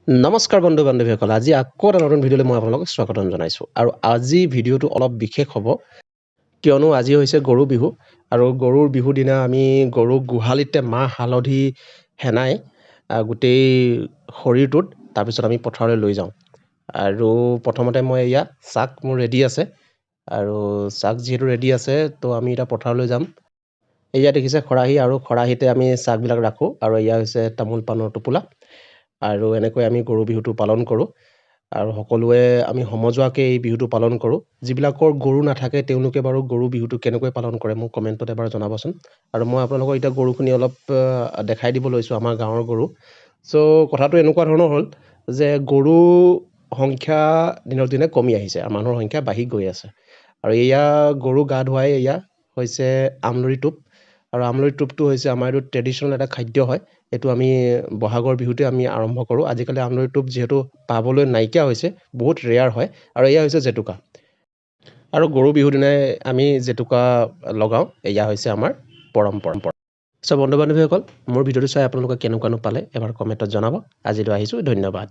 নমস্কাৰ বন্ধু বান্ধৱীসকল, আজি আকৌ এটা নতুন ভিডিঅ'লৈ মই আপোনালোকক স্বাগতম জনাইছোঁ। আৰু আজি ভিডিঅ'টো অলপ বিশেষ হ'ব, কিয়নো আজি হৈছে গৰু বিহু। আৰু গৰুৰ বিহু দিনা আমি গৰুক গোহালিতে মাহ হালধি সেনাই গোটেই শৰীৰটোত, তাৰপিছত আমি পথাৰলৈ লৈ যাওঁ। আৰু প্ৰথমতে মই এয়া চাক মোৰ ৰেডি আছে। আৰু চাক যিহেতু ৰেডি আছে, তো আমি এতিয়া পথাৰলৈ যাম। এয়া দেখিছে খৰাহী, আৰু খৰাহীতে আমি চাকবিলাক ৰাখোঁ। আৰু এয়া হৈছে তামোল পাণৰ টোপোলা। আৰু এনেকৈ আমি গৰু বিহুটো পালন কৰোঁ আৰু সকলোৱে আমি সমজুৱাকৈ এই বিহুটো পালন কৰোঁ। যিবিলাকৰ গৰু নাথাকে, তেওঁলোকে বাৰু গৰু বিহুটো কেনেকৈ পালন কৰে, মোক কমেণ্টত এবাৰ জনাবচোন। আৰু মই আপোনালোকক এতিয়া গৰুখিনি অলপ দেখাই দিব লৈছোঁ, আমাৰ গাঁৱৰ গৰু। চ' কথাটো এনেকুৱা ধৰণৰ হ'ল যে গৰু সংখ্যা দিনক দিনে কমি আহিছে আৰু মানুহৰ সংখ্যা বাঢ়ি গৈ আছে। আৰু এয়া গৰু গা ধুৱাই এয়া হৈছে আমলৰি টোপ। আৰু আমলৰি টোপটো হৈছে আমাৰ এইটো ট্ৰেডিশ্যনেল এটা খাদ্য হয়। এইটো আমি বহাগৰ বিহুতে আমি আৰম্ভ কৰোঁ। আজিকালি আমলৰি টোপ যিহেতু পাবলৈ নাইকিয়া হৈছে, বহুত ৰেয়াৰ হয়। আৰু এয়া হৈছে জেতুকা। আৰু গৰু বিহুৰ দিনাই আমি জেতুকা লগাওঁ। এয়া হৈছে আমাৰ পৰম্পৰা। চ' বন্ধু বান্ধৱীসকল, মোৰ ভিডিঅ'টো চাই আপোনালোকে কেনেকুৱানো পালে, এবাৰ কমেণ্টত জনাব। আজিলৈ আহিছোঁ, ধন্যবাদ।